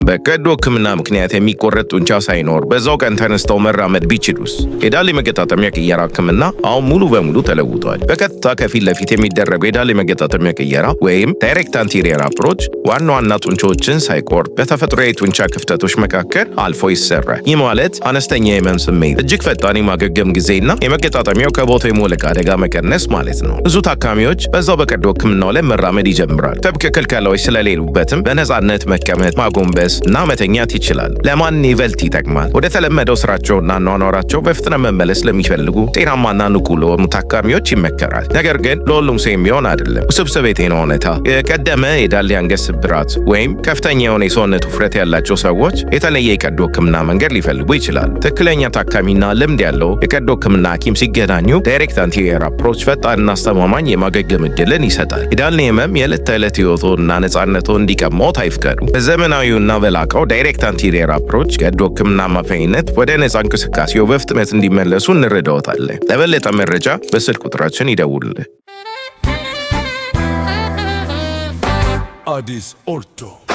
በቀዶ ሕክምና ምክንያት የሚቆረጥ ጡንቻ ሳይኖር በዛው ቀን ተነስተው መራመድ ቢችሉስ? የዳሌ መገጣጠሚያ ቅየራ ሕክምና አሁን ሙሉ በሙሉ ተለውጧል። በቀጥታ ከፊት ለፊት የሚደረገው የዳሌ መገጣጠሚያ ቅየራ ወይም direct anterior approach ዋና ዋና ጡንቻዎችን ሳይቆርጥ በተፈጥሮ የጡንቻ ክፍተቶች መካከል አልፎ ይሰራል። ይህ ማለት አነስተኛ የህመም ስሜት፣ እጅግ ፈጣን የማገገም ጊዜና የመገጣጠሚያው ከቦታው የመውለቅ አደጋ መቀነስ ማለት ነው። ብዙ ታካሚዎች በዛው በቀዶ ሕክምናው ላይ መራመድ ይጀምራል። ጥብቅ ክልከላዎች ስለሌሉበትም በነፃነት መቀመጥ፣ ማጎንበስ እና መተኛት ይችላል። ለማን ይበልጥ ይጠቅማል? ወደ ተለመደው ስራቸውና አኗኗራቸው በፍጥነት መመለስ ለሚፈልጉ ጤናማና ንቁ ለሆኑ ታካሚዎች ይመከራል። ነገር ግን ለሁሉም ሰው የሚሆን አይደለም። ውስብስብ የጤና ሁኔታ፣ የቀደመ የዳሌ አንገት ስብራት ወይም ከፍተኛ የሆነ የሰውነት ውፍረት ያላቸው ሰዎች የተለየ የቀዶ ሕክምና መንገድ ሊፈልጉ ይችላሉ። ትክክለኛ ታካሚና ልምድ ያለው የቀዶ ሕክምና ሐኪም ሲገናኙ direct anterior approach ፈጣንና አስተማማኝ የማገገም ዕድልን ይሰጣል። የዳሌ ህመም የዕለት ተዕለት ሕይወቶና ነፃነቶ እንዲቀማዎት አይፍቀዱ። በዘመናዊውና በላቀው direct anterior approach ቀዶ ሕክምና አማካኝነት ወደ ነፃ እንቅስቃሴው በፍጥነት እንዲመለሱ እንረዳዎታለን። ለበለጠ መረጃ በስልክ ቁጥራችን ይደውሉልን። Addis Ortho.